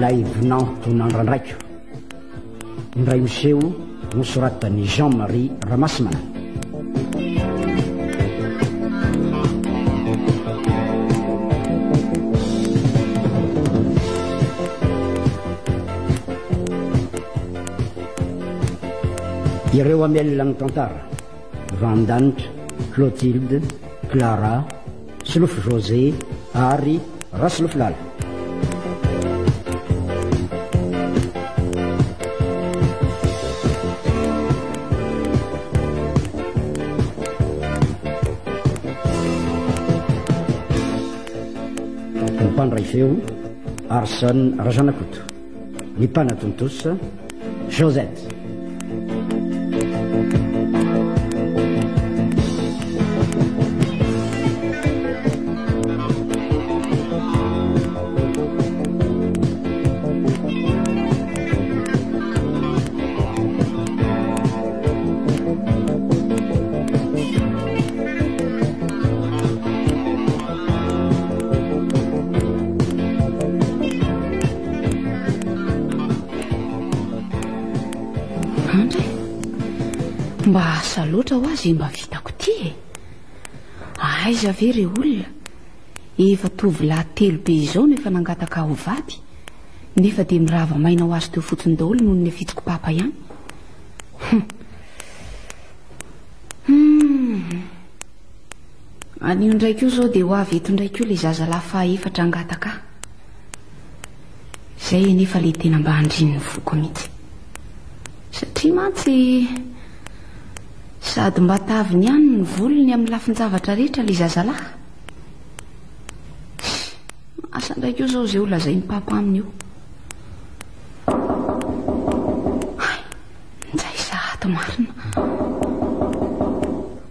Ilay vinanto nandrandraiko. Indray miseho nosoratan'i Jean Marie Ramasimanana. Ireo hamelona ny tantara, Vandanitra, Clotilde, Clara, Solofo José ary Rasolofolala. Ny mpandray feo, Arson Razanakoto. Ny mpanatontosa, Josette. Andry e! Mba asa loatra hoa izay mba vitako ity e! Aiza ve re olona? Efa tovolahy telobe izao no efa nangataka ahy ho vady, nefa dia mirava maina ho azy teo fotsiny daholo noho ny afitsiko papa ihany. Hum. Hum. Anio indray koa izao dia ho avy eto indray koa ilay zazalahy fahaefatra hangataka ahy. Izay anefa ilay tena mba andrin'ny foko mihitsy. Satria mantsy sady mba taviny ihany ny volony amin'ny lafin-javatra rehetra ilay zazalahy. Asa indray koa izao izay ho lazain'i papa aminy io. Hay, njay sahady marina.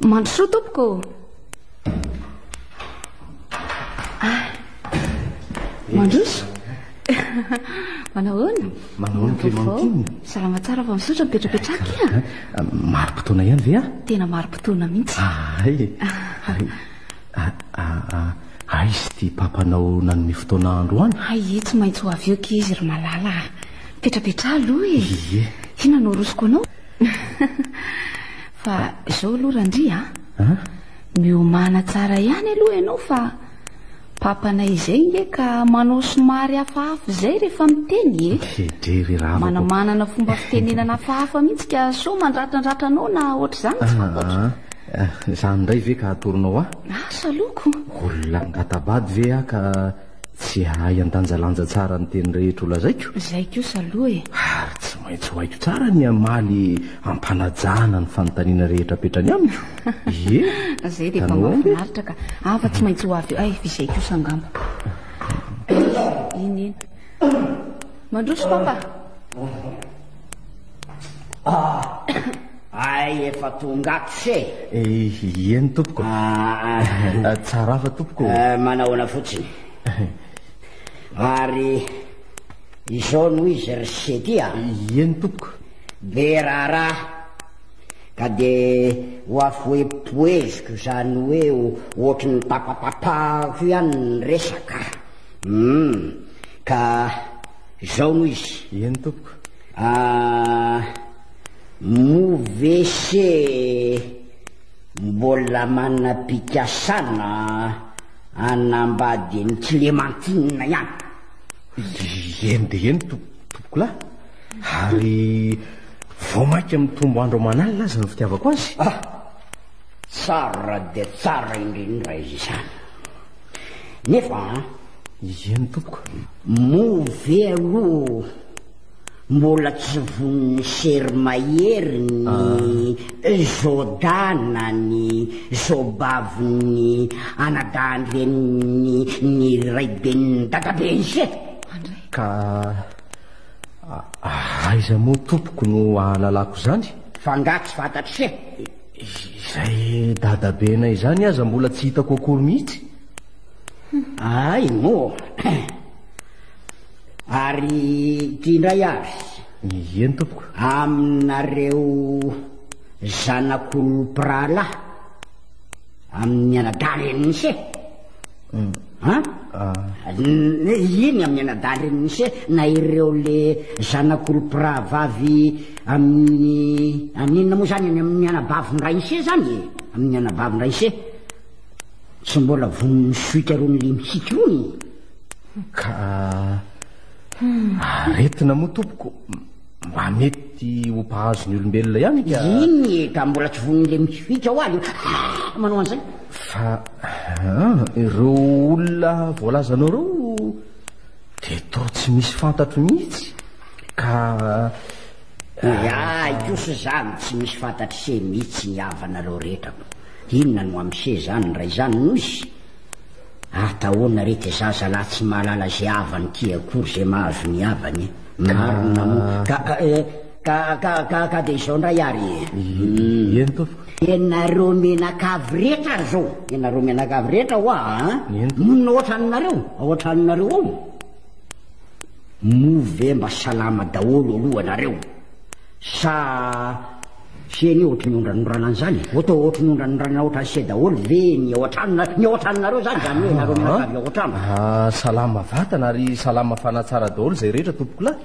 Mandrosoa tompoko. Ah, mandroso. Manahoana? Manahoana Clémentine? Salama tsara fa misaotra mipetrapetraka a. Ah, marim-potoana ihany ve aho? Tena marim-potoana mihitsy. Hay. Hay. Ah, ah, ah. Aiza ity papanao nanome fotoana androany? Hay, tsy maintsy ho avy eo kay izy ry malala a. Mipetrapetraha aloha e. Ie. Inona no arosoko anao? Fa izao aloha Randria a. Miomàna tsara ihany aloha ianao fa papanay izay nge ka manao somary hafahafa izay rehefa miteny e. Dre ry ravako. Manamanana fomba fitenenana hafahafa mihitsy ka sao mandratrandratra anao na ohatr'izany tsy fantatro. Izany indray ve ka atoronao ahy? Asa aloha ko. Olona angata-bady ve aho ka Tsy hahay handanjalanja tsara ny teny rehetra ho lazaiko? Izay kosa aloha e! Ary tsy maintsy ho haiko tsara ny hamaly am-panajana ny fanontaniana rehetra apetrany amiko. Ie! Izay dia efa mahafinaritra ka. Ah, fa tsy maintsy ho avy eo. Ay, izay kosa angamba. Iny iny. Mandroso papa. Ah, ay efa tonga ato se. Eh, eny tompoko. Ah, ah. Tsara fa tompoko. Eh, manahoana fotsiny. Ary izao no izy ry sety a. Eny tompoko. Be raharaha. Ka de ho afoepoeziko izany hoe ohatry ny tapatapahako ihany ny resaka. Hum, ka izao no izy. Eny tompoko. Ah, moa ve se mbola manam-pikasana hanambady an'i Clémentine ihany? Eny dia eny tompokolahy, ary vao mainka mitombo andro aman'alina aza ny fitiavako azy. Ah, tsara dia tsara indrindra izany. Nefa an. Eny tompoko. Moa ve aloha mbola tsy vonin'ny sery mahery ny Joda na ny Jobavin'ny anadahin-drenin'ny ny raiben'ny dadabeny se? Ka aiza moa tompoko no ahalalako izany? Fa angaha tsy fantatry se? Izay dadabenay izany aza mbola tsy hitako akory mihitsy. Hay moa. Ary ity indray ary. Eny tompoko. Aminareo zanak'olom-pirahalahy, amin'ny anadahy renin'ise. An? Iny amin'ny anadahin-drenin'ise na ireo le zanak'olom-pirahavavy amin'ny amin'ny inona moa zany, any amin'ny anabavin-drain'ise zany e, amin'ny anabavin-drain'ise. Tsy mbola vonin'ny sohika rony le mihiky rony. Ka aretina moa tompoko mba mety ho mpahazo ny olombelona ihany ka. Iny e, ka mbola tsy vonin'le mihiky ao aly manao an'izay. Fa ireo olona voalazanao ireo dia toa tsy misy fantatro mihitsy ka. Ahy kosa izany tsy misy fantatry se mihitsy ny havanareo rehetra ko. Inona no amse zany ndray zany no izy? Atahoana re ty zazalahy tsy mahalala ze havany ty akory ze mahazo ny havany e! Marina moa ka ka ka ka ka de izao ndray ary e! Eny tompoko. Ianareo mianakavy rehetra ary zao, ianareo mianakavy rehetra hoa a! Eny tompoko. Monina ao an-tranonareo, ao an-tranonareo ao? Moa ve mba salama daholo aloha nareo? Sa F'ie anie ohatry ny ondranondrana an'izany e! Ohatra ohatry ny ondranondrana ohatran'ny se daholo ve ny ao an-trano, ny ao an-tranonareo izany, izany hoe nareo mianakavy ao an-trano? Ah, salama vatana ary salama fanahy tsara daholo izay rehetra tompokolahy.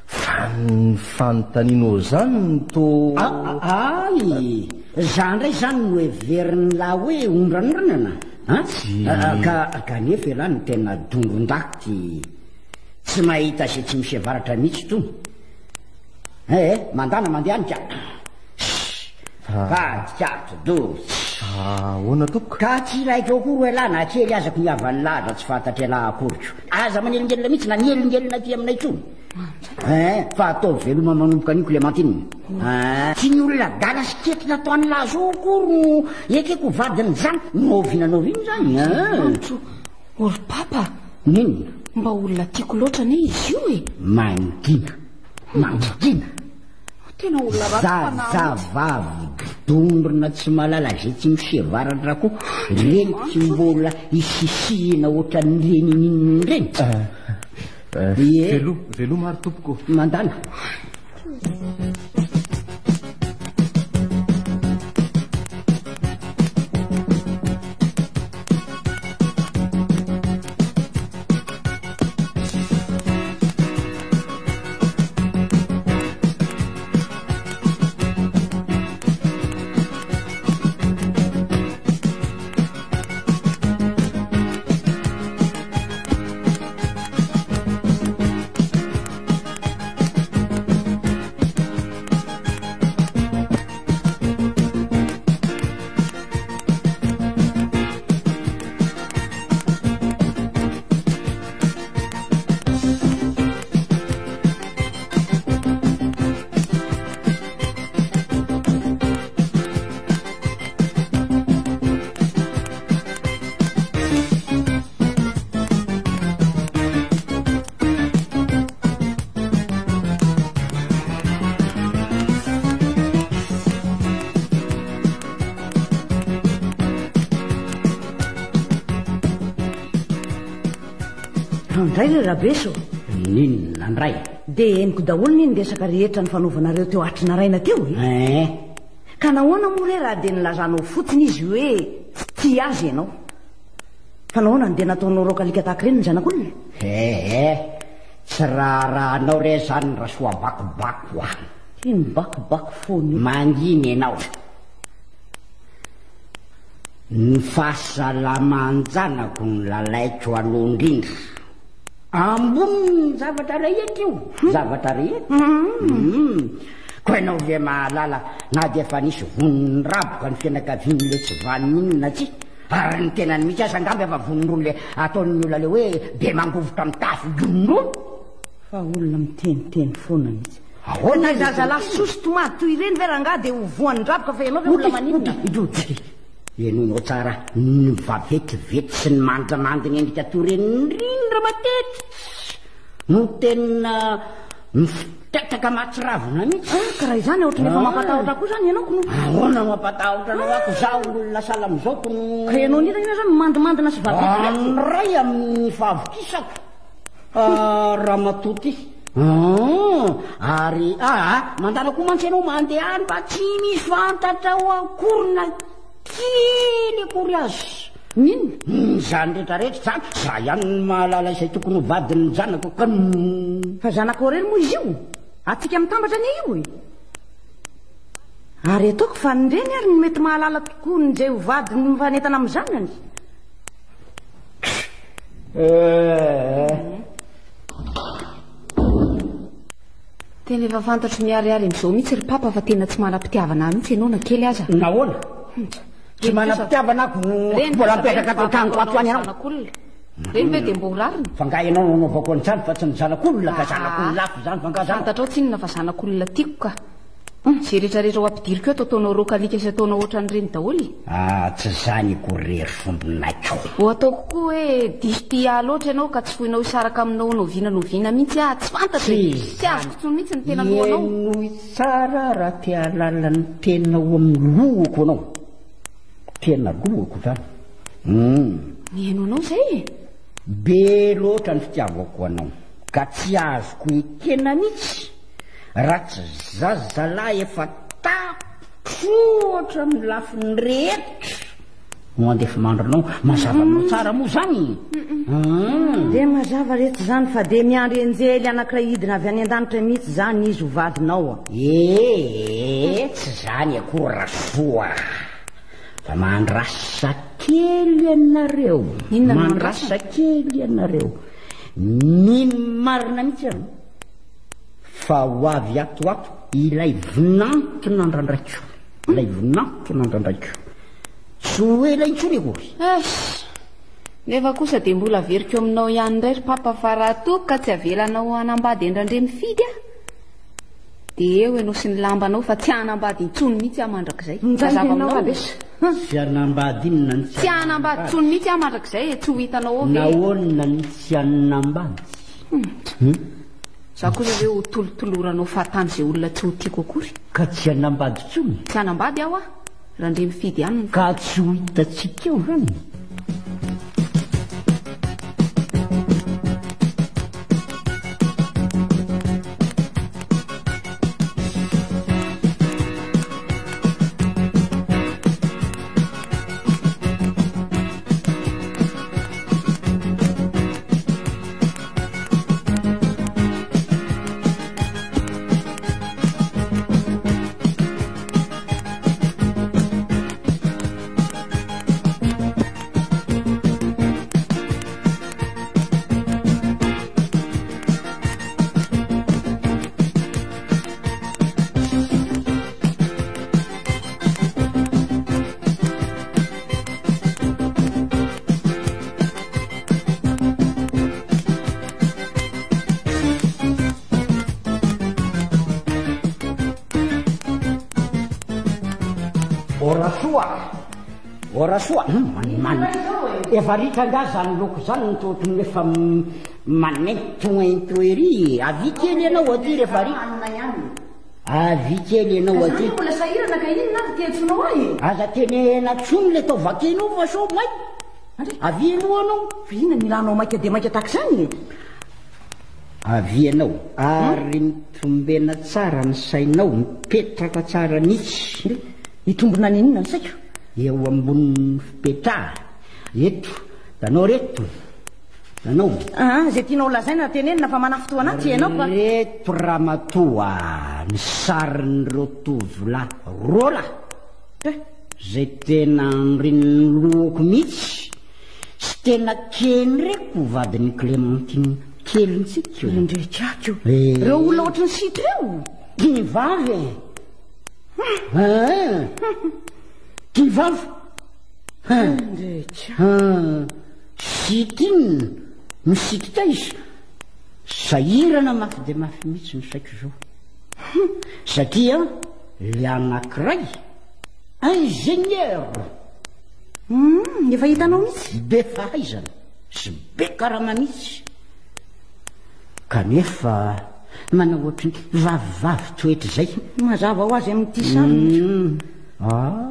Fa ny fanontanianao izany no toa. Ay! Za indray izany no heverin'lah hoe ondranondranana an? Tsy. Ka kanefa ialahy no tena dongon-daty tsy mahita izay tsy misy avaratra mihitsy itony. Eh, mandana mandeha any ka. Vadika atidoha. Ahoana tompoko? Ka tsy ilaiko akory elah na kely aza ko ny havan'ny laza tsy fantatr'elah akory ko. Aza manelingelina mihitsy na mielingelina aty aminay intsony. Eh, fa ataovy veloma manomboka anio Clémentine. Eh, tsy ny olona adala sy ketrina ataon'lah zao akory no ekeko ho vadin'izany. N'oviana n'oviana izany. Eh. O ry papa! N'inona? Mba olona tiako loatra anie izy io e! Mangina! Mangina! Tena olona ratsy fanahy mihitsy. Zazavavy dondrona tsy mahalala izay tsy misevaratra koa, reny tsy mbola isisihina ohatran'ireny ininona ireny. Ie. Veloma, veloma ary tompoko. Mandala. Indray ry Rabeso. N'inona indray? Dia henoko daholo ny resaka rehetra nifanaovanareo teo hatry naraina teo e. Eh. Ka nahoana moa re raha dia nilazanao fotsiny izy hoe tsy tia azy ianao? Fa nahoana no dia nataonao raoka alika tahaka ireny ny zanak'olona? Eh eh. Tsy raharahanao re zany Rasoabakobako a. Ty mibakobako foana io. Mangina ianao. Ny fahasalaman-janako no lalaiko aloha indrindra. Ambonin'ny zavatra rehetra io, zavatra rehetra. Koa ianao ve mahalala na dia efa nisy vonin'ny raboka ny fianakavian'ilay tsy vanona iny na tsia? Ary ny tenany mihitsy aza angamba efa vonin'irony le ataon'ny olona le hoe be mangovitra mitafy gony irony. Fa olona miteniteny foana mihitsy. Ahoana Ilay zazalahy soso tomady toy ireny ve rangahy dia ho voan'ny raboka fa ianao ve olona maninona? Henoinao tsara ny vavetivety sy ny mandrimandry ny endrika toy ireny indrindra matetika no tena mipetraka mahatsiravina mihitsy. Ah, ka raha izany ohatran'ny efa mampatahotra koa izany ianao ko no. Ahoana no mampatahotra anao ako? Izaho olona sahala amin'izao ko no. Ka ianao indrindra anie izany mandimandina sy vavetivety. Ny iray amin'ny fahavokisako. Ah, ramatoa ty. Ah, ary ah, mandala koa mantsy ianao mandeha any fa tsy misy fantatrao akory na kely akory aza. N'inona? Izany rehetra rehetra izany, za ihany no mahalala izay tokony ho vadin'ny zanako ka. Fa zanakao irery moa izy io? Antsika mitambatra anie io e! Ary ataoko fa ny reny ary no mety mahalala tokoa ny izay ho vadiny mifanentana amin'ny zanany. Eh. Tena efa fantatro miharihary amin'izao mihitsy ry papa fa tena tsy manam-pitiavana ahy mihitsy ianao na kely aza. Nahoana? Tsy manam-pitiavana ako mbola mipetraka ato an-tranoko ato ihany ianao. Reny ve dia mba ho rariny? Fa nga ianao no anaovako an'izany fa tsy ny zanak'olona ka zanak'olona hafa izany fa nga zany. Fantatrao tsinona fa zanak'olona tiako ka. Izay rehetra rehetra ho ampidiriko eto ataonao rokalika sy ataonao ohatran'ireny daholo e. Ah, tsy izany akory re ry sombinaiko. Ho ataoko koa hoe diso tia ahy loatra ianao ka tsy foinao hisaraka aminao n'oviana n'oviana mihitsy aho. Tsy fantatro e. Tsy azoko intsony mihitsy ny tena lohanao. Henoy tsara raha te hahalala ny tena ao amin'ny lohako ianao. Tena lohako izany. Hum. Mihaino anao izay e. Be loatra ny fitiavako anao ka tsy azoko ekena mihitsy raha tsy zazalahy efa tapitra amin'ny lafiny rehetra no andefimandrinao. Mazava aminao tsara moa izany? Hum. Dia mazava re tsy izany fa dia miandry anjely anankiray hidina avy any an-danitra mihitsy izany izy ho vadinao a. Ee, tsy izany akory Rasoa. Fa mandrasa kely ianareo. Inona no Mandrasa kely ianareo. Mino marina mihitsy aho fa ho avy ato ho ato ilay vinanto nandrandraiko. Ilay vinanto nandrandraiko. Tsy ho ela intsony akory. Eish! Nefa kosa dia mbola averiko aminao ihany indray ry Papa fa raha toa ka tsy avelanao hanambady an-dRandriamifidy aho dia eo ianao sy ny lambanao fa tsy hanambady intsony mihitsy aho mandrakizay. Mazava aminao? Tsy hanambady inona ny tsy hanambady intsony mihitsy aho mandrakizay e, tsy ho hitanao ao ve? Nahoana ny tsy hanambady? Hum. Za kosa ve ho tolotoloranao fahatany izay olona tsy ho tiako akory? Ka tsy hanambady intsony? Tsy hanambady aho ah! Randriamifidy ihany ny Ka tsy ho hitantsika eo izany? O Rasoa! O Rasoa! Hum, man, efa ritra angaha zany loko zany no toa ohatran'ny efa manentoento ery e! Avia kely ianao aty rehefa ritra. Avia kely ianao aty. Mbola sahirana ka inona ary ty antsoinao ahy e? Aza tenena tsony le tao vakinao fa sao may. Avia aloha anao. Fa inona no ilanao maika dia maika tahaka izany e? Avia ianao ary mitombena tsara ny sainao, mipetraka tsara mihitsy. Hitombina ny inona ny saiko? Eo ambonin'ny fipetrahana. Eto, hitanao reto, hitanao. Aa, izay tianao lazaina tenenina fa manafintohana ahy tsy ianao ka. Reto ramatoa ny sarin'ireo tovolahy roalahy. Eh. Izay tena andrin'ny lohako mihitsy. Tsy tena kendreko ho vadin'i Clémentine kelintsika io. Indretrako. Ireo olona ohatry ny sita ireo. Tia vavy e. Hein. Tia vavy. Hein. Indretrako. Sita inona? Misiky taiza? Sahirana mafy dia mafy mihitsy ny saiko izao. Satria le anankiray ingénieur. Humm, efa hitanao mihitsy. Be fahaizana sy be karama mihitsy. Kanefa manao ohatry ny vavivavy toetra izay. Mazava ho azy amin'ity sariny. Humm, ah,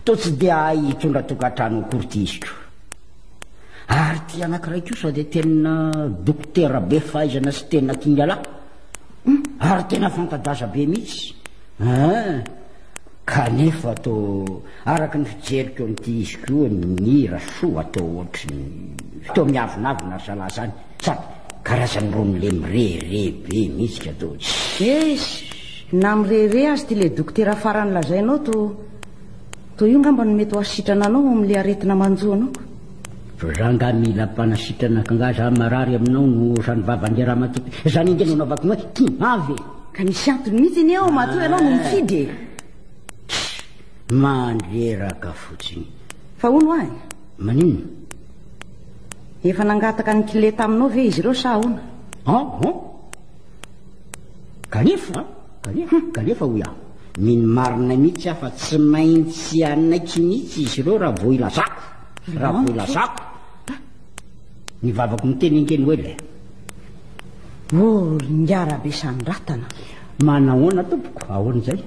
toa tsy dia hahay hitondra tokantrano akory ity izy ko. Ary ity anankiray kosa dia tena dokotera be fahaizana sy tena kingalahy. Ary tena fanta-daza be mihitsy. Hein. Kanefa toa araka ny fijeriko an'ity izy koa ny Rasoa toa ohatry ny toa miavonavona ry zalahy zany sady karazan'ny rony le mirehareha be mihitsy ka toa tsy Eish! Na mirehareha aza ity le dokotera farany lazainao toa toa io ngamba no mety ho hasitrana anao amin'le aretina manjo anao ko. Fa za nga mila mpanasitrana ka nga za marary aminao no ohatran'ny vavan'le ramatoa ty. Zany ange no anaovako ny hoe tinavy e! Ka misy antony mihitsy anie ao matoa ianao no mifidy e! Tssy! Mandreraka fotsiny. Fa hono hoa e! Maninona? Efa nangataka ny clé taminao ve izy ireo sa ahoana? An! An! Kanefa, kanefa, kanefa hoy aho, mino marina mihitsy aho fa tsy maintsy hanaiky mihitsy izy ireo raha vao ilazako. Raha vao ilazako. Ny vavako miteny ange Noely e. Oh, ry ingahy Rabesandratana. Manahoana tompoko, ahoana izay?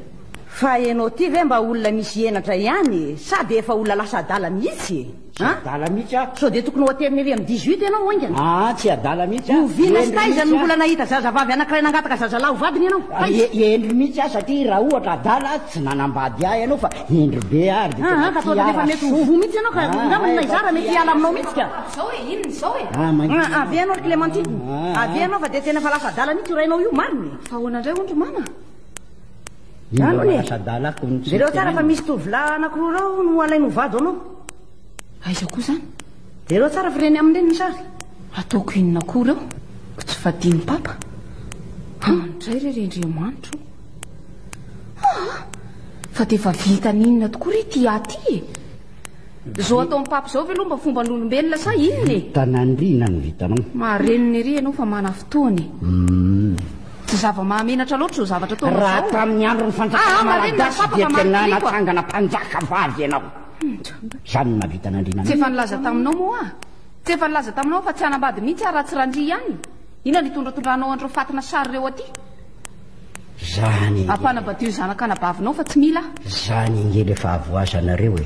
Fa ianao ity ve mba olona misy henatra ihany e? Sa dia efa olona lasa adala mihitsy e? Tsy adala mihitsy aho. Sao dia tokony ho aterina ery amin'ny 18 ianao haingana? Aa, tsy adala mihitsy aho. Oviana sy taiza no mbola nahita zazavavy anankiray nangataka zazalahy ho vadiny ianao? Taiza? Hendry mihitsy aho satria raha ohatra adala tsy nanambady ahy ianao fa hendry be aho ary dia tena Aa, ka toa tia efa mety ho Rasoa. voa mihitsy ianao ka Aa, angamba na efa izaho raha mety tia hiala aminao mihitsy ka. Izao e, inona izao e? Aa, mangina. Aa, avia ianao ry Clémentine. Aa. Avia ianao fa dia tena efa lasa adala mihitsy io rainao io, marina e. Fa ahoana indray hono ry mama? Inona Zany e. lasa adala ko no tsy Jereo tsara fa tenenina. misy tovolahy anankiroa ireo no alainy ho vady ho anao. Aiza koa izany? Jereo tsara fa ireny amin'ireny ny sary. Ataoko inona koa ireo? Ko tsy fadin'i papa. Andray re ry Andriamanitro o. Aa! Fa dia efa vintana inona tokoa re ity ahy ity e? Izao ataon'i papa izao ve aloha mba fomban'olombelona sa inona e? Vitan'andriana no vitanao. Marenina ery ianao fa manafintohina e. Tsy zava-mahamenatra loatra izao zavatra ataonao izao. Raha tamin'ny andron'ny fanjakana Aa, marenina ry malagasy papa dia fa tena marikiriko a. natsangana mpanjaka vavy ianao. Izany no mahavita an'Andriana Tsy efa nilaza taminao moa aho? Tsy efa nilaza taminao aho fa tsy hanambady mihitsy aho raha tsy Randria ihany? Inona no itondratondranao an'ireo fatina sary ireo aty? Zany ange. Ampanambadio zanak'anabavinao fa tsy mila aho. Zany ange le fahavoazanareo e,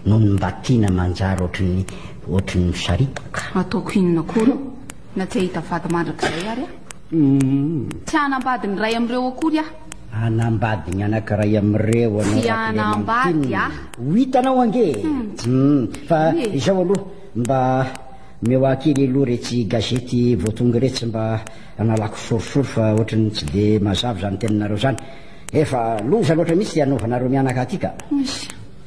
nony mba tiana manjary ohatry ny ohatry ny misaritaka. Ataoko inona koa ireo na tsy hahita vady mandrakizay ary aho. Tsy hanambady ny iray amin'ireo akory aho. Hanambady ny anankiray amin'ireo anao Tsy hanambady Rakilemantine. aho. Ho hitanao ange e. Fa izao aloha mba omeo ahy kely aloha iretsy gazety vao tonga iretsy mba hanalako sorisory fa ohatry ny tsy dia mazava izany teninareo izany. Efa loza loatra mihitsy ity anaovanareo mianaka aty ka.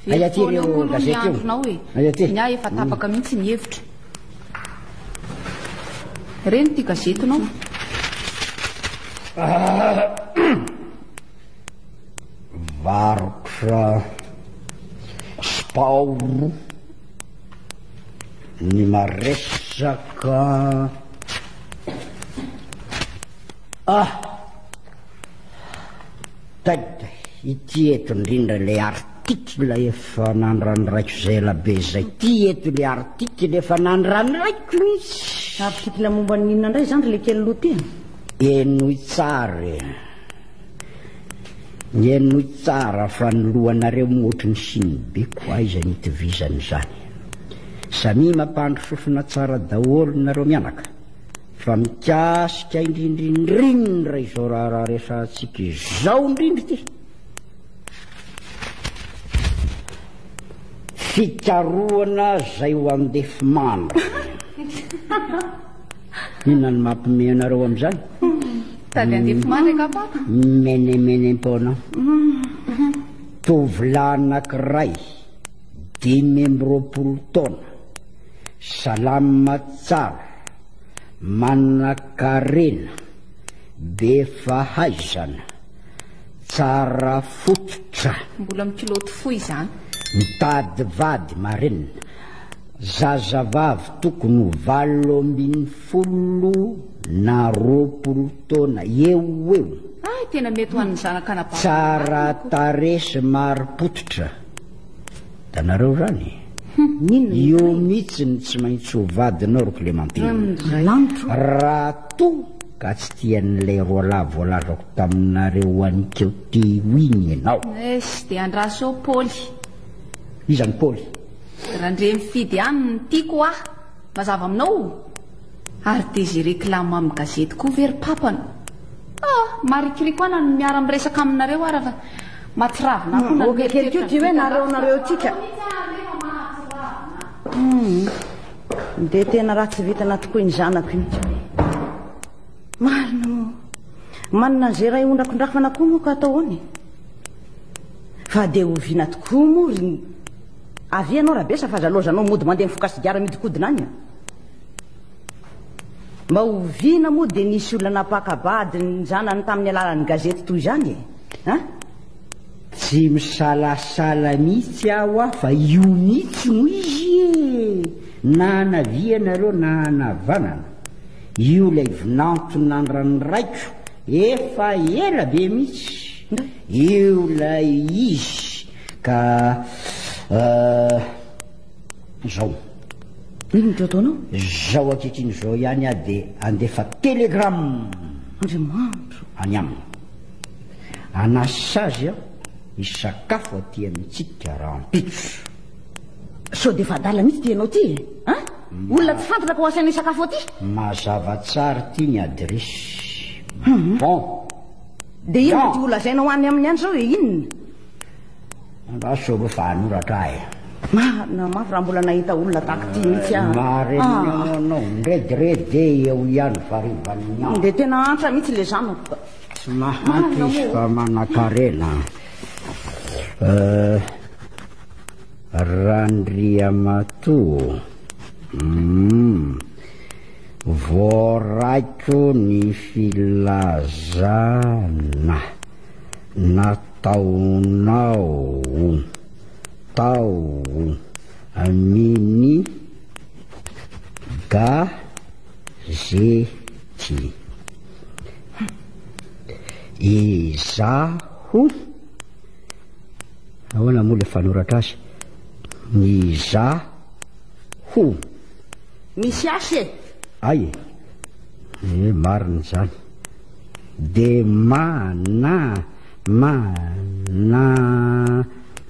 Very Aiza aty foana eo ireo koa aloha ny gazety io? andronao e. Aiza aty? Ny ahy efa tapaka mihitsy ny hevitro. Reny ity gazetinao. Varotra spaoro ny maresaka. Ah! Taddy, ity eto indrindra ilay article efa nandrandraiko izay ela be izay. Ity eto ilay article efa nandrandraiko mihitsy. Article momba ny inona indray izany ry lekely loha ity a? Henoy tsara e. Henoy tsara fa ny lohanareo moa ohatry ny sinibe-ko, aiza ny itovizan'izany. Samia mampandry sofina tsara daholo nareo mianaka. Fa mikasika indrindra indrindra izao raharaha resahantsika izao indrindra ity. Fikarohana izay ho andefimandry. Inona no mampime anareo amin'izany? Tady andefimandry angaha papa? Menemenem-poana. Tovolahy anankiray, 25 taona, salama tsara, Manankarena, be fahaizana, tsara fototra. Mbola mikilaoty fohy izany. Mitady vady marenina. Zazavavy tokony ho 18 na 20 taona eo ho eo. Hay, tena mety ho an'ny zanak'anabavy. Tsara tarehy sy marim-pototra. Hitanareo izany? Io mihitsy no tsy maintsy ho vadinao ry Clémentine. Raha toa ka tsy tian'ilay roalahy voalazako taminareo aninkeo teo iny ianao. Eish, dia andraso eo Paoly. Iza ny Paoly? Randriamifidy ihany no tiako ah! Mazava aminao? Ary dia izay réclame amin'ny gazety koa ve ry Papa no. Ah! Marikoriko ana ny miara miresaka aminareo ara fa. Mahatsiravina ahy koa na Ok kely koa ty hoe nareo nareo ty ka. Hum. Dia tena ratsy vintana tokoa iny zanako iny. Marina moa. Manana an'izay ray ondrakondrafana koa moa ka atao ahoana e? Fa dia oviana tokoa moa ry Avia ianao Rabesa fa aza lozanao mody mandeha mifoka sigara mihodinkodina any a. Mba oviana moa dia nisy olona nampaka-bady ny zanany tamin'ny alalan'ny gazety toy izany e? An? Tsy misalasala mihitsy aho ah fa io mihitsy no izy e! Na anavia nareo na anavanana. Io ilay vinanto nandrandraiko efa ela be mihitsy. Io ilay izy ka euh zao. Inona no ataonao? Zao ankehitriny izao ihany aho dia handefa telegram. Andriamanitro. Any aminy. Hanasa azy aho hisakafo aty amintsika rahampitso. Sao dia efa adala mihitsy ity ianao ity e? An? Olona tsy fantatra ka ho asaina hisakafo aty? Mazava tsara ity ny adiresy. Bon. Dia inona ity holazainao any aminy any izao e? Inona? Andraso aloha fa hanoratra aho e. Marina mafy raha mbola nahita olona tahaka ity mihitsy aho. Marina anao, mirediredy eo ihany varivan'ny andro. Dia tena antra mihitsy ilay zanako ka. Tsy mahantra izy fa manankarena. Euh, Randriamatoa. Hum. Voaraiko ny filazana nataonao tao amin'ny gazety. Izaho, ahoana moa ilay fanoratra azy? Izaho. Misy asa e! Ay e! Eh, marina izany. De ma na ma na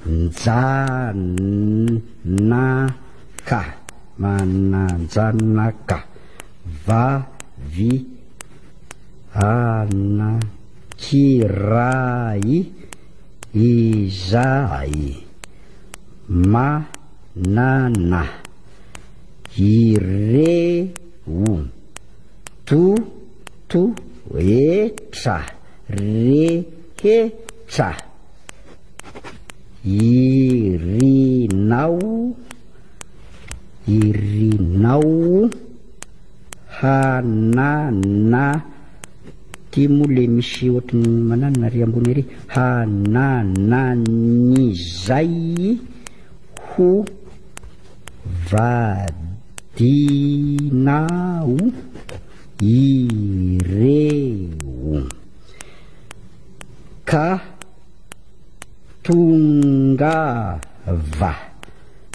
nja na ka mananjanaka va vi anankiray izay ma na na ireo to to etra rehetra irinao irinao hanana ty moa le misy ohatry ny mananana ary ambony ary hananan'izay ho vadinao ireo ka tongava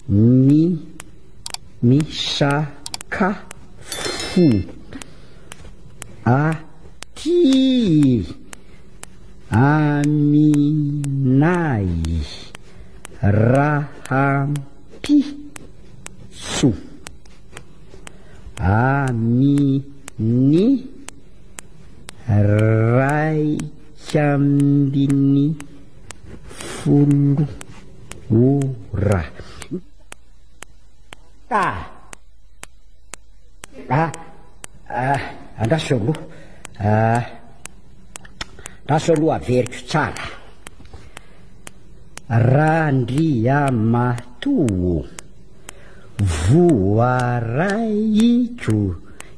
mi misakafo aty aminay rahampitso amin'ny 11 ora. Ah! Ah! Ah! Andraso aloha. Ah! Andraso aloha averiko tsara. Randriamatoa. Voaraiko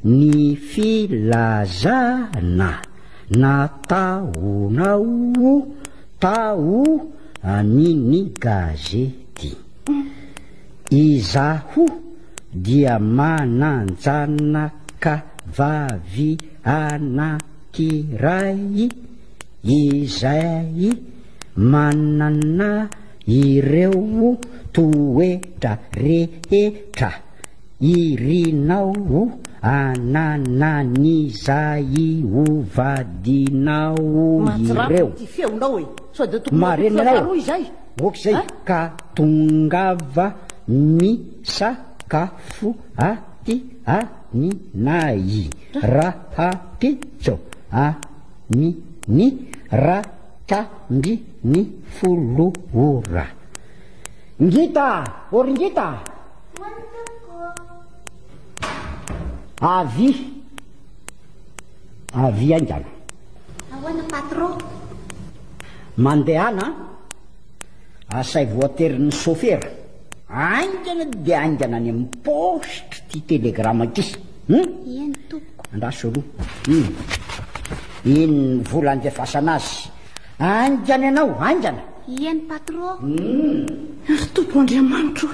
ny filazana nataonao tao amin'ny gazety. Izaho dia manan-janaka vavy anankiray izay manana Ireo toetra rehetra irinao ananan'izay ho vadinao ireo. Marina ianao. Ok izay ka tongava misakafo aty aminay rahampitso amin'ny raha. 11 ora. Ngita! Ô ry Ngita! Hoany tompoko. Avia! Avia haingana. Ahoana patron? Mandehana asaivo aterin'ny sôfera haingana dia haingana any amin'ny paositra ity telegrama ity. Hum? Eny tompoko. Andraso aloha. Hum. Iny ny vola andefasana azy. Haingana ianao, haingana. Eny patron. Hum. Ry Tompo Andriamanitro o!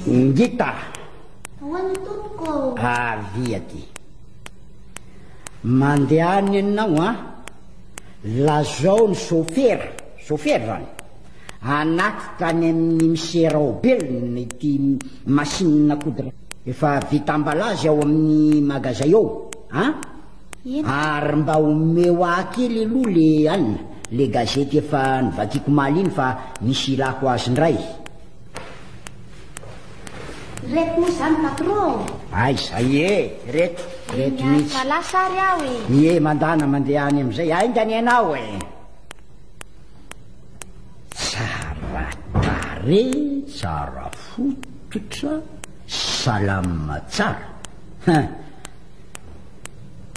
Ngita! Ahoana tompoko? Avia aty. Mandehana ianao an! Lazao ny sôfera, sôfera zany, hanatitra any amin'ny Mse Raobelina ity machine à coudre efa vita emballage ao amin'ny magazay ao an! Eny. Ary mba omeo ahy kely aloha le anona, le gazety efa novakiako omaly iny fa misy ilako azy indray. Ireto moa izany patron? Aiza ie, ireto, ireto Eny mihitsy. fa lasa ary aho e. Ie, mandana mandeha any amin'izay, haingana ianao e. Tsara tarehy, tsara fototra, salama tsara. Hein.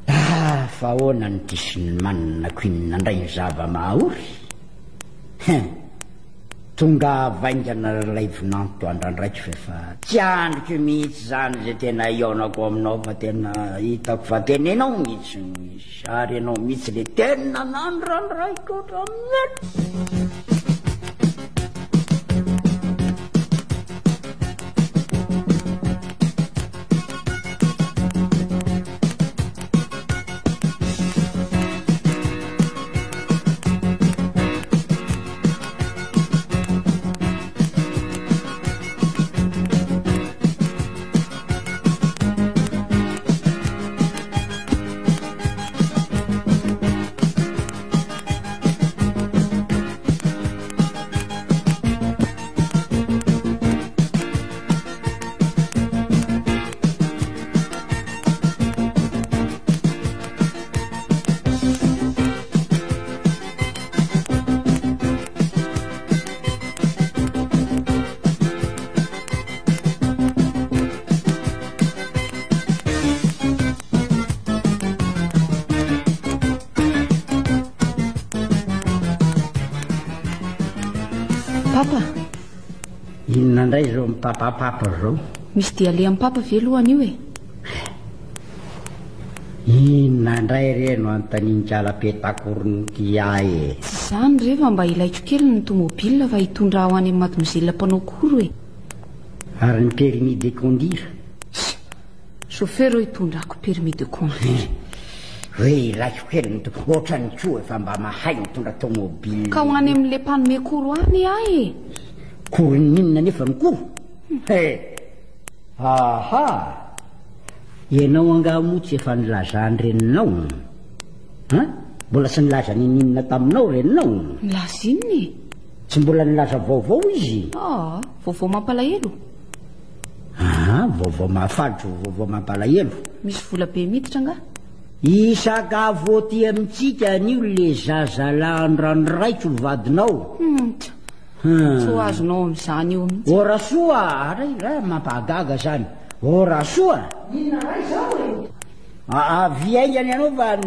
Ah, fa ahoana no diso ny manana ko inona indray ny zava-mahaory? Hein. Tonga vaingana ry lay vinanto andrandraiko fa efa tsy andriko mihitsy izany izay tena hihaonako aminao fa tena hitako fa tena ianao mihitsy no misy ary ianao mihitsy le tena nandrandraiko hatramin'ny Papa. Inona indray izao mipapapapa izao? Misy dia alehan'i Papa ve aloha anio e? Inona indray re no anontanian-kala petakorony ahy e? Tsy izany re fa mba ilaiko kely ny tomobile fa hitondra ahy ho any amin'ny mademoiselle mpanao cours e. Ary ny permis de conduire? Chauffeur eo hitondrako permis de conduire. Hoe ilaiko kely ny ohatrany koa efa mba mahay mitondra tomobile. Ka ho any amin'ilay mpanome cours any ahy e. Cours n'inona nefa ny cours? He! Aha! Ianao angaha moa tsy efa nilazan'ny reninao? Hein? Mbola tsy nilaza n'inon'inona taminao reninao? Nilaza inona e? Tsy mbola nilaza vaovao izy? Ah, vaovao mampalahelo. Ah, vaovao mahafaly tsy vaovao mampalahelo. Misy vola be miditra angaha? Hisakafo aty amintsika anio le zazalahy andrandraiko vadinao. Tsy ho azonao amin'izany eo mihitsy. Ô Rasoa, aray raha mampahagaga zany. Ô Rasoa. Inona ray izao e? Avia haingana ianao fa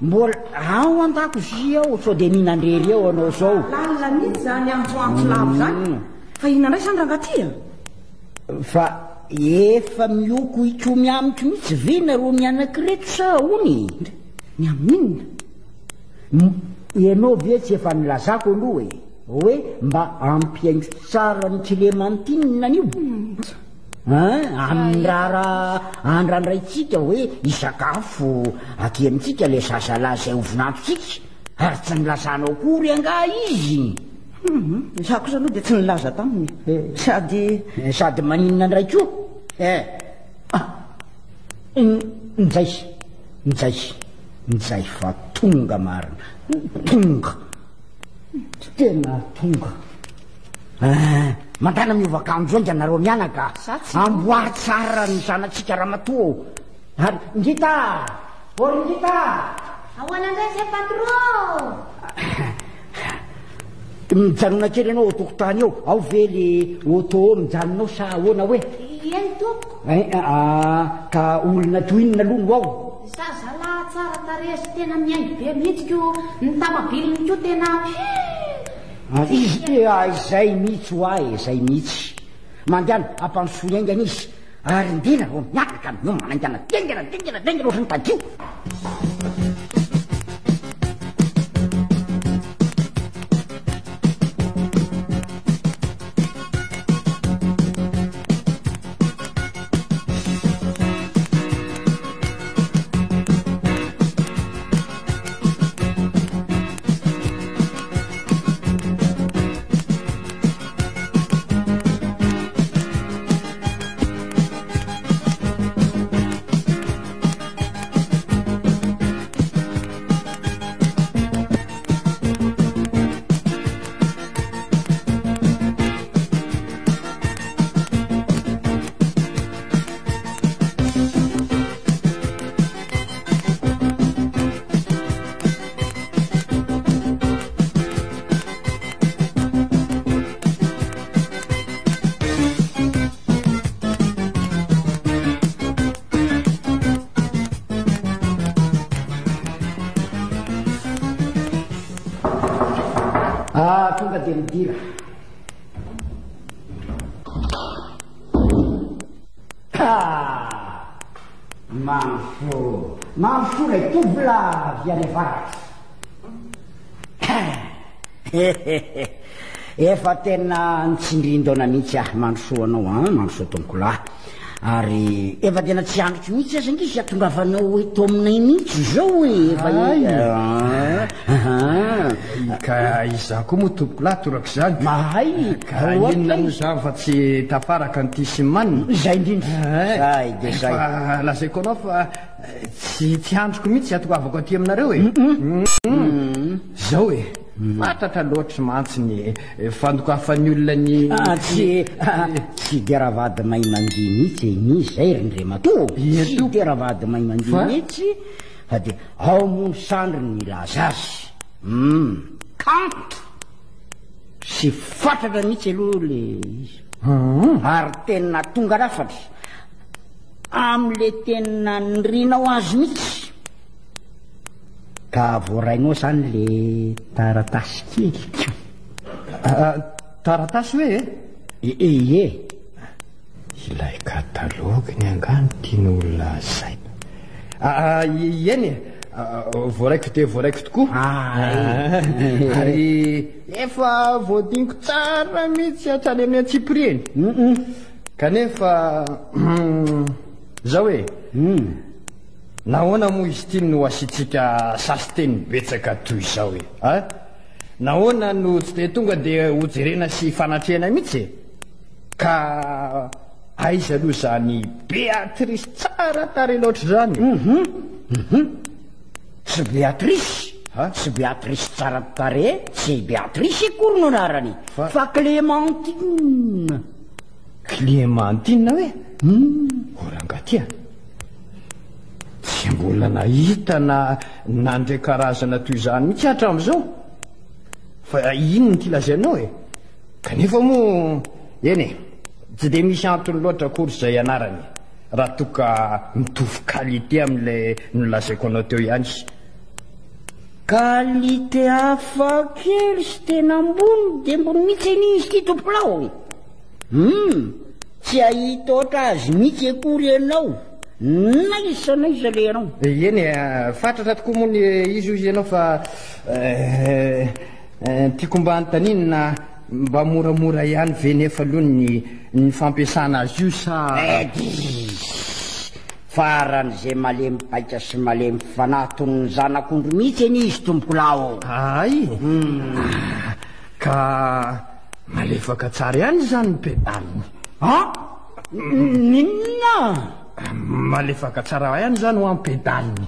mbola ao an-dakozia ao sao dia mihinan-drery eo ianao izao. Lalina mihitsy izany antsoantso lava izany. Fa inona indray izany rangahy ty a? Fa efa mioko hikomy amiko mihitsy ve nareo mianaka ireto sa ahoana e? Ny amin'inona? Ianao ve tsy efa nilazako aloha e? Hoe mba ampihaingo tsara ny Clémentine anio? An, amin'ny raharaha andrandraintsika hoe hisakafo aty amintsika ilay zazalahy izay ho vinantontsika, ary tsy nilazanao akory angaha izy? Hum, izaho kosa aloha dia tsy nilaza taminy. Sady. Sady maninona indray koa? Eh! Ah! Njay, njay, njay fa tonga marina, tonga, tena tonga. Eh, mandana miova akanjo haingana nareo mianaka. Amboary tsara ny zanatsika ramatoa ô. Ary Ngita! Ô ry Ngita! Ahoana indray izay patron? Mijanona kely ianao ao tokotany eo. Ao ve le auto mijanona ao sa ahoana hoe? Eny tompoko. Eh, ah, ka olona toy inona aloha no ao? Zazalahy tsara tarehy sy tena mihaingo be mihitsy ko, ny tamabiliny koa tena Izy dia izay mihitsy ho ahy e, izay mihitsy. Mandehana, ampandrosoy haingana izy. Ary ndena vao miaraka miomana haingana, dingana, dingana, dingana ohatran'ny tadio. Ah, tonga dia midira. Ah! Mandrosoa, mandrosoa ilay tovolahy avy any avaratra. Efa tena nitsindrin-daona mihitsy aho, mandrosoa anao an, mandrosoa tompokolahy. Ary efa tena tsy andriko mihitsy aza ange izy hatongavanao eto aminay mihitsy izao e, efa Ka izaho koa moa tompokolahy torak'izany. Mahay. Ka inona moa izany fa tsy tafaraka an'ity sy ny manina? Izay indrindra. Zay dia zay. Fa lazaiko anao fa tsy tsy andriko mihitsy hatongavako aty aminareo e. Zao e. Fatratra loatra mantsy ny fandokafan'ny olona ny. Ah, tsy tsy dia ravady mahay mandihy mihitsy e, ny izay ry Ndrematoa. Tsy dia ravady mahay mandihy mihitsy fa dia ao moa ny sandriny milaza azy. Hum, kanto sy fatratra mihitsy aloha le izy. Ary tena tonga lafatra amin'le tena nirinao azy mihitsy. Ka voarainao zany le taratasy kely ko. Taratasy hoe e? Ie. Ilay kataloginy angaha no tian'ny olona lazaina. Eny e, voaraiko dia voaraiko tokoa. Ary efa voadiniko tsara mihitsy hatrany amin'ny antsipiriany. Kanefa izao e, nahoana moa izy ity no asiantsika sasinteny betsaka toy izao e? A? Nahoana no tsy dia tonga dia hojerena sy hifanatrehana mihitsy e? Ka aiza aloha izany Béatrice tsara tarehy loatra izany e? Hum hum. Tsy Béatrice, tsy Béatrice tsara tarehy, tsy Béatrice akory no anarany fa Clémentine. Clémentine hoe? Hum. O rangahy ty a! Tsy mbola nahita na nandre karazana toy izany mihitsy aho hatramin'izao. Fa inona ity lazainao e? Kanefa moa, eny e, tsy dia misy antony loatra akory izay anarany. Raha toa ka mitovy qualité amin'ilay nolazaiko anao teo ihany. Qualité hafa kely sy tena ambony dia ambony mihitsy anie izy ity tompokolahy ô! Hum! Tsy hahita ohatra azy mihitsy akory ianao n'aiza n'aiza alehanao. Eny e, fatratra tokoa moa ny izy hoy ianao fa tiako mba anontaniana na mba moramora ihany ve nefa aloha ny ny fampiasana azy io sa. Edizz! Faran'izay malemy paika sy malemy fanahy toy ny zanak'ondry mihitsy anie izy tompokolahy ô! Hay! Ka malefaka tsara ihany izany ny pedaliny. An! N'inona? Malefaka tsara ihany izany hoa ny pedaliny.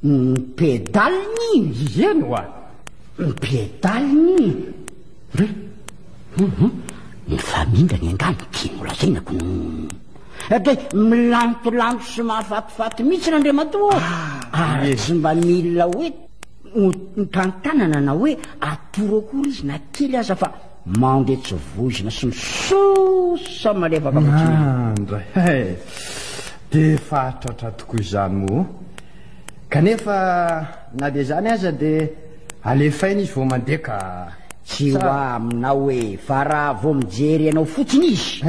Ny pedaliny? Eny hoa! Ny pedaliny? Hum! Ny famindrany angaha no tiany holazaina ko. Dia milantolanto sy mahafatifaty mihitsy Andriamatoa ô! Ary tsy mba mila hoe tantanana na hoe atoro akory izy na kely aza fa mandeha tsy voizina sy misosa malefaka fotsiny ihany. Andray eh! Dia fahatratra tokoa izany moa. Kanefa na dia izany aza dia alefaina izy vao mandeha ka. Tsy ho aminao e! Fa raha vao mijery anao fotsiny izy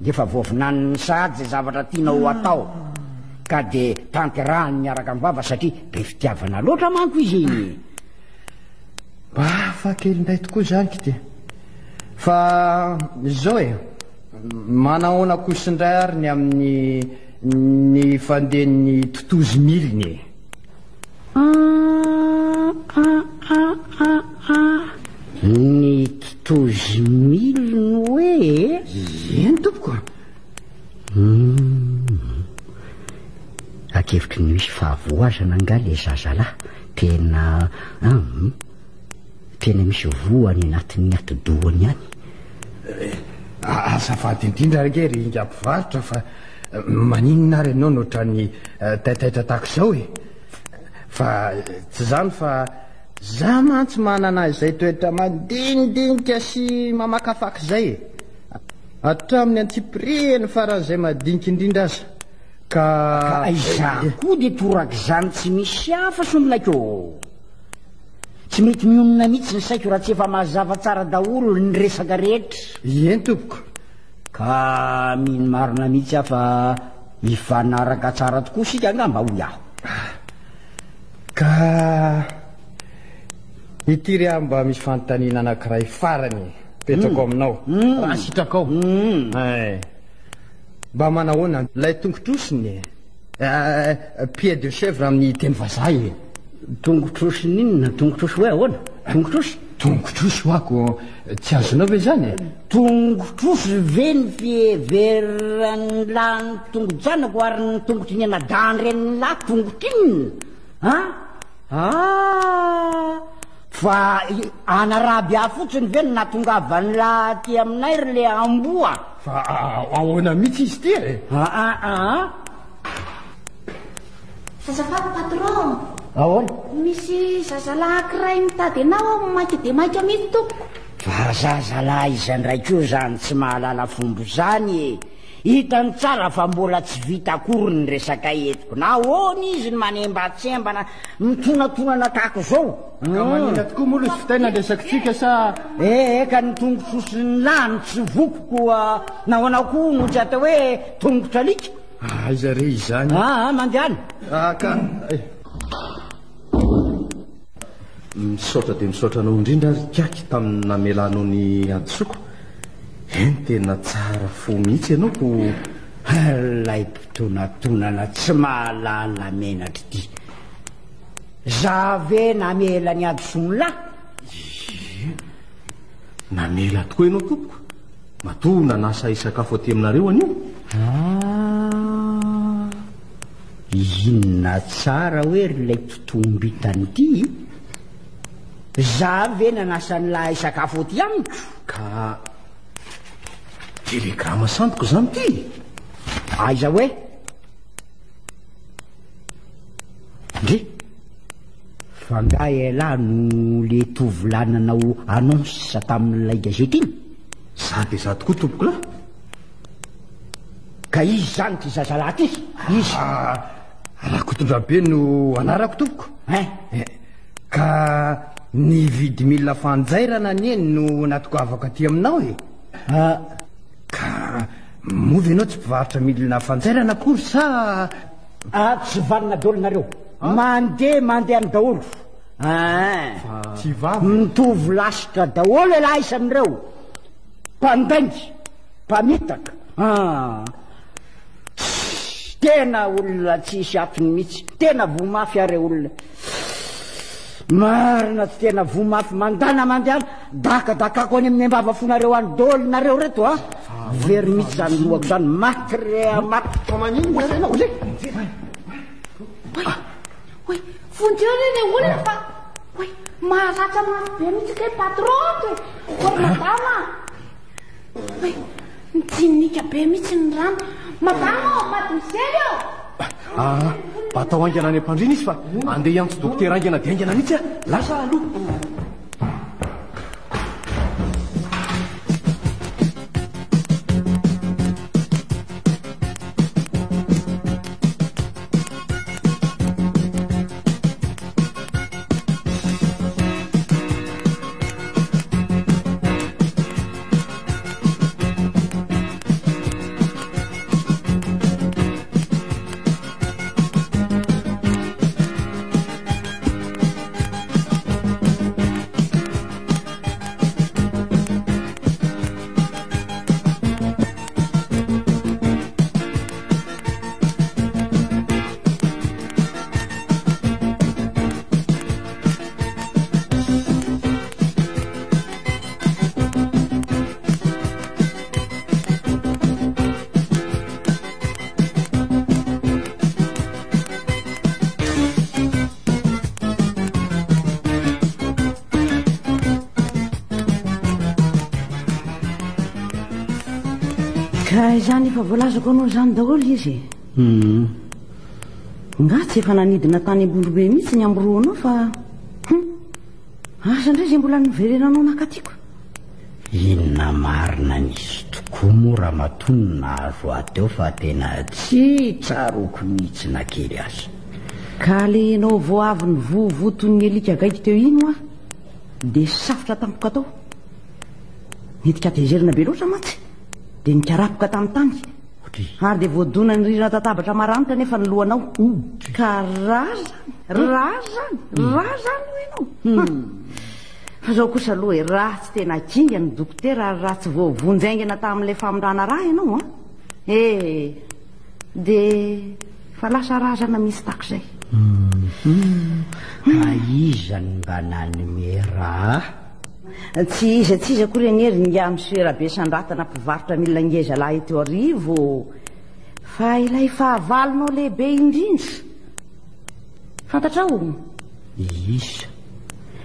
dia efa voavinaniny sahady izay zavatra tianao ho atao ka dia tanterahiny miaraka amin'ny vava satria be fitiavana loatra manko izy e! Mba hafa kely indray tokoa izany k'ity. Fa izao e, manahoana kosa indray ary ny amin'ny ny fandehan'ny totozy milina e? Ny totozy milina hoe e? Eny tompoko a! Hum. Ankevitry ny misy fahavoazana angaha ilay zazalahy? Tena hum. Tena misy voa any anatin'ny atidohany any. Azafady indrindra ange ry ingahy mpivarotra fa maninona ary ianao no ohatran'ny taitaitra tahaka izao e? Fa tsy izany fa za mantsy manana izay toetra mandinidinika sy mamakafaka izay e! Hatramin'ny antsipirihany faran'izay madinika indrindra aza ka. Ka izaho koa dia torak'izany tsy misy hafa sombinaiko ô! Tsy mety mionona mihitsy ny saiko raha tsy efa mazava tsara daholo ny resaka rehetra. Eny tompoko. Ka mino marina mihitsy aho fa hifanaraka tsara tokoa isika angamba hoy aho. Ka ity ry aho mba misy fanontaniana anankiray farany petrako aminao raha sitrakao. Eh, mba manahoana ilay tongotr'osiny e? Pied de chèvre amin'ny teny vazaha e. Tongotr'osy n'inona? Tongotr'osy hoe ahoana? Tongotr'osy? Tongotr'osy ho ako, tsy azonao ve izany e? Tongotr'osy ve ny fiheveran'ny lahy ny tongo-janako ary ny tongotry ny anadahin-drenin'ny lahy tongotr'inona? An? Ah! Fa anaraby ahy fotsiny ve no nahatongavan'ny lahy aty aminay ry le amboa? Fa ahoana mihitsy izy ity e? Aa aa. Azafady patron. Ahoana? Misy zazalahy ankiray mitady anao ao maika dia maika mihitsy tompoko. Fa zazalahy iza indray koa izany tsy mahalala fomba izany e? Hitany tsara fa mbola tsy vita akory ny resakay eto. Nahoana izy no manembatsembana mitonatonana tahaka izao? Ka maninona tokoa moa aloha tsy vitaina ny resakitsika sa. Eh, ka ny tongotr'osin'ny lahy no tsy voky koa nahoana koa no tsy atao hoe tongotr'alika? Aiza re izany? Ah, ah, mandehana. Ah, ka. Eh. Misaotra dia misaotra anao indrindra ry Ikaky tamin'ny namelanao ny hadisoako. Eny tena tsara fo mihitsy ianao ko. Ilay mpitonatonana tsy mahalala menatra ity. Za ve namela ny hadisoan'lah? Ie, namela tokoa ianao tompoko. Matoa nanasa hisakafo aty aminareo anio. Ah, inona tsara hoe ry ilay totombitany ity? Za ve nanasa an'lah hisakafo aty amiko? Ka telegrama sandoka izany ity? Aiza hoe? Ndry! Fa nga elah no le tovolahy nanao annonce tamin'ilay gazety iny? Za dia za tokoa tompokolahy. Ka iza izany ity zazalahy ity? Iza? Ah, Rakotondrabe no anarako tompoko. Hein? Eh, ka ny vidy milina fanjairana anie no natongavako aty aminao e. Ah. Ka moa ve ianao tsy mpivarotra milina fanjairana akory sa... Ah, tsy vanona daholo nareo. Mandeha mandeha any daholo. Ah. Tsy vava. Mitovy lasitra daholo elah isan'ireo. Mpandainga, mpamitaka. Ah. Tssy, tena olona tsisy atiny mihitsy. Tena voa mafy aho re olona. Marina tsy tena voa mafy mandana mandehana dakadakako any amin'ny ambava fonareo any daholo nareo reto a. Very mihitsy zany lohako zany maty re a maty. Fa maninona re ianao e? Oay, oay, vonjeo re le olona fa oay, maratra mafy be mihitsy kay patron ato e. Oay madama a. Oay, mitsinika be mihitsy ny rano. Madama ô, mademoiselle ô. Ah, mba atao haingana any am-pandriana izy fa andeha hiantso dokotera haingana dia haingana mihitsy aho. Lasa aloha. Ka izany efa voalazako anao izany daholo izy e. Hum. Nga tsy efa nanidina tany Ambondrombe mihitsy ny ambiroanao fa hum. Asa indray izay mbola noverenanao nakatiako. Inona marina nisy tokoa moa ramatoa no nahazo ahy teo fa tena tsy tsaroako mihitsy na kely aza. Ka le ianao vao avy nivovoa toy ny alika gaigy teo iny hoa dia safotra tampoka tao. Nidika tezerina be loatra mantsy dia nikarapoka tamin'ny tany. Ary dia voadonan'ny rirana tatabatra maranitra anefa ny lohanao. Ka ra zany, ra zany, ra zany hoy ianao. Fa zao kosa aloha e, raha tsy tena kinga ny dokotera ary raha tsy voavonjy haingana tamin'ilay famindrana ra ianao an, eh, dia efa lasa razana mihitsy tak'izay. Ka iza no mba nanome ra ahy? Tsy iza tsy iza akory anie ry ingahy Monsieur Rabesandratana mpivarotra milina ngeza lahy eto Iarivo fa ilay fahavalonao lehibe indrindra. Fantatrao? Iza?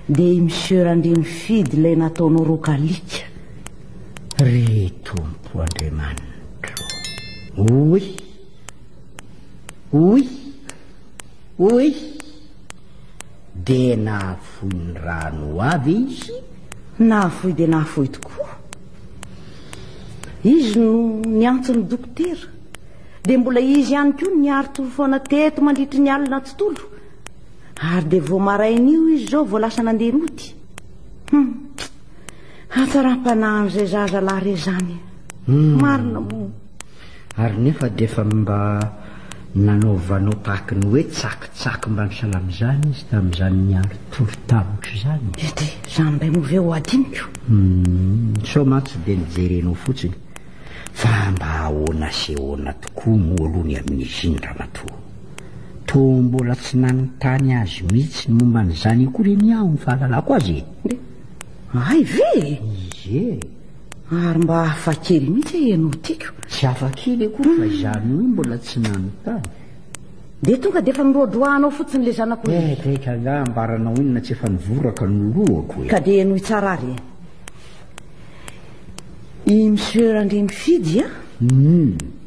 Dia i Monsieur Randriamifidy ilay nataonao rokalika. Ry Tompo Andriamanitro o! Oy! Oy! Oy! Dia nahafoy ny rano ho ahy ve izy? Nahafoy dia nahafoy tokoa. Izy no niantso ny dokotera. Dia mbola izy ihany koa no niari-tory foana teto mandritry ny alina tontolo. Ary dia vao maraina io izy izao vao lasa nandeha nody. Hum. Hatsaram-panahin'izay zaza lahy re izany. Marina moa. Ary nefa dia efa mba nanaovanao tahaky ny hoe tsakitsaky mba nisalamizany izy tamin'izany niari-tory tamiko izany. Ety, izany indray moa ve ho adinoko? Hum, sao mantsy dia nijerenao fotsiny. Fa mba ahoana sy ahoana tokoa moa aloha ny amin'izy iny ramatoa? Toa mbola tsy nanontany azy mihitsy ny momba an'izany akory anie aho ny fahalalako azy e! Hay ve e! Izy e! Ary mba hafa kely mihitsy e ianao tiako. Tsy hafa kely akory fa izany hoe mbola tsy nanontany. Dia tonga dia efa noroadroahanao fotsiny ilay zanak'olona. Eh, teka angaha ambaranao inona tsy efa nivoraka ny lohako e! Ka dia henoy tsara ary e! I Monsieur Randriamifidy a,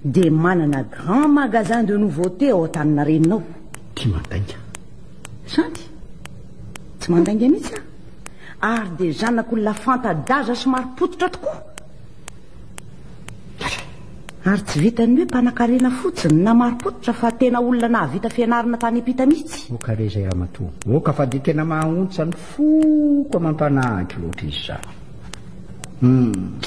dia manana grand magasin de nouveautés ao Antaninarenina ao. Tia mandainga. Zany? Tsy mandainga mihitsy aho. Ary dia zanak'olona fanta-daza sy mari-pototra tokoa. Ary tsy vitan'ny hoe mpanankarena fotsiny na marim-pototra fa tena olona nahavita fianarana tany am-pita mihitsy. Oka re izay ramatoa. Oka fa dia tena mahaontsa ny foko amam-panahy loatra izy izany. Hum.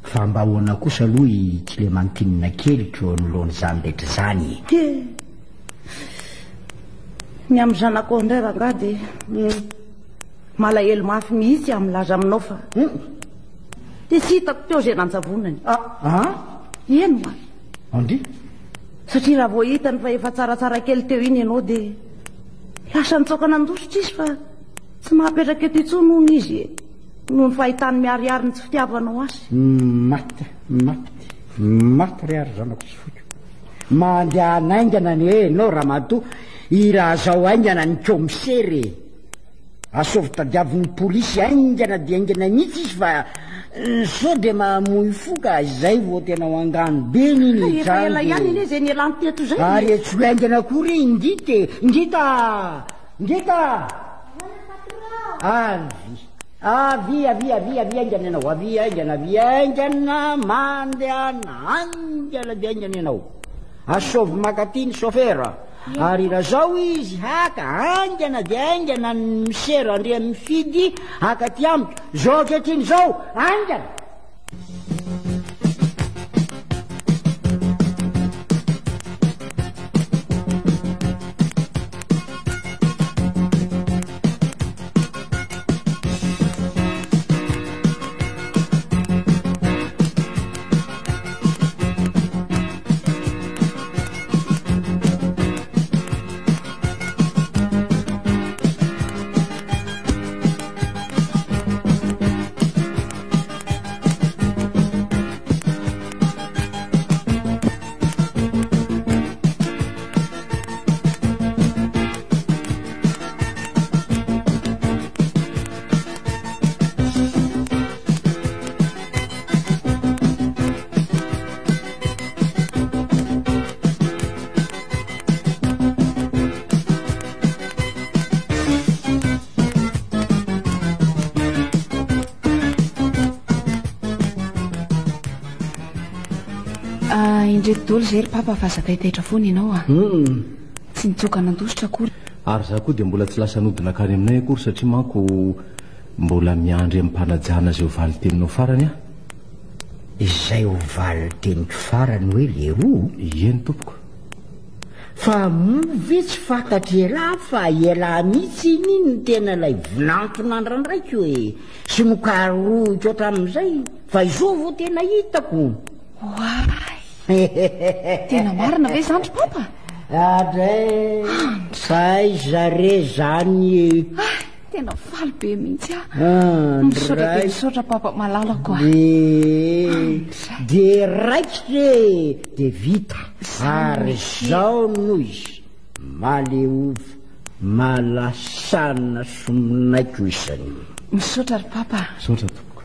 Fa mba ahoana kosa aloha i Clémentine keliko eo anoloan'izany rehetra izany e? He! Ny amin'ny zanakao indray rangahy dia malahelo mafy mihitsy aho milaza aminao fa dia tsy hitako teo izay nanjavonany. Ah! Eny ho'a. Andry? Satria raha vao hitany fa efa tsaratsara kely teo iny ianao dia lasa nitsoaka nandositra izy fa tsy mahapetraka eto intsony hono izy e. Noho ny fahitany miharihary ny tsy fitiavanao azy. Maty, maty, maty re ary zanako tsy foiko. Mandehana haingana anie ianao ramatoa, ilazao haingana ny kaomisera e. Asaovy tadiavin'ny polisy haingana dia haingana mihitsy izy fa sao dia mamoy fo ka izay vao tena ho angano be ny Efa hitranga ela ihany e. anie izay nialany teto izay e. Ary antsoy haingana koa re Ingita e. Ingita! Ingita! Avy, avy, avy, avy, avy haingana ianao, avy haingana, avy haingana, mandehana haingana dia haingana ianao. Asaovy makaty ny chauffeur, ary ilazao izy haka haingana dia haingana ny misera Andriamifidy haka aty amiko, izao ankehitriny izao, haingana! Ah, indreto daholo izay ry papa fa aza taitaitra foana ianao ah. Tsy nitsoaka nandositra akory. Ary za koa dia mbola tsy lasa nody nankany aminay akory satria manko mbola miandry amim-panajana izay ho valin-teninao farany aho. Izay ho valin-teniko farany hoe leroa? Eny tompoko. Fa moa ve tsy fantatr'ialahy fa ialahy mihitsy iny no tena ilay vinanto nandrandraiko e! Sy nokarohiko hatramin'izay fa izao vao tena hitako. Oay! Tena marina ve izany ry papa? Adray! Taiza re zany e? Ay, tena faly be mihitsy aho. Misaotra dia misaotra papa malalako a. Dia dia raikitra e! Dia vita. Ary izao no izy, maleova, malasana sominaiko isany. Misaotra ry papa. Misaotra tompoko.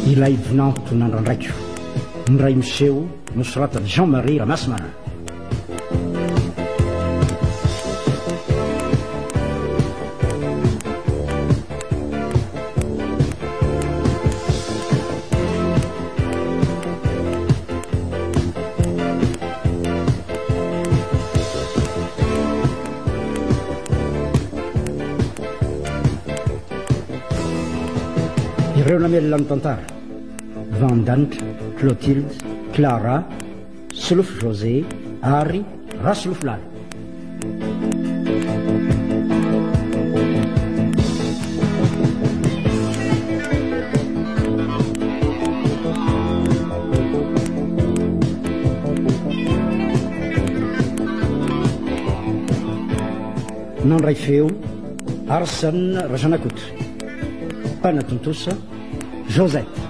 Ilay vinanto nandrandraiko, indray miseho, nosoratan'i Jean Marie Ramasimana. Ireo namelona ny tantara, Vandanitra, Clotilde, Clara, Solofo José ary Rasolofo Lala. Nandray feo, Arsène Razanakoto. Mpanatontosa, Josette.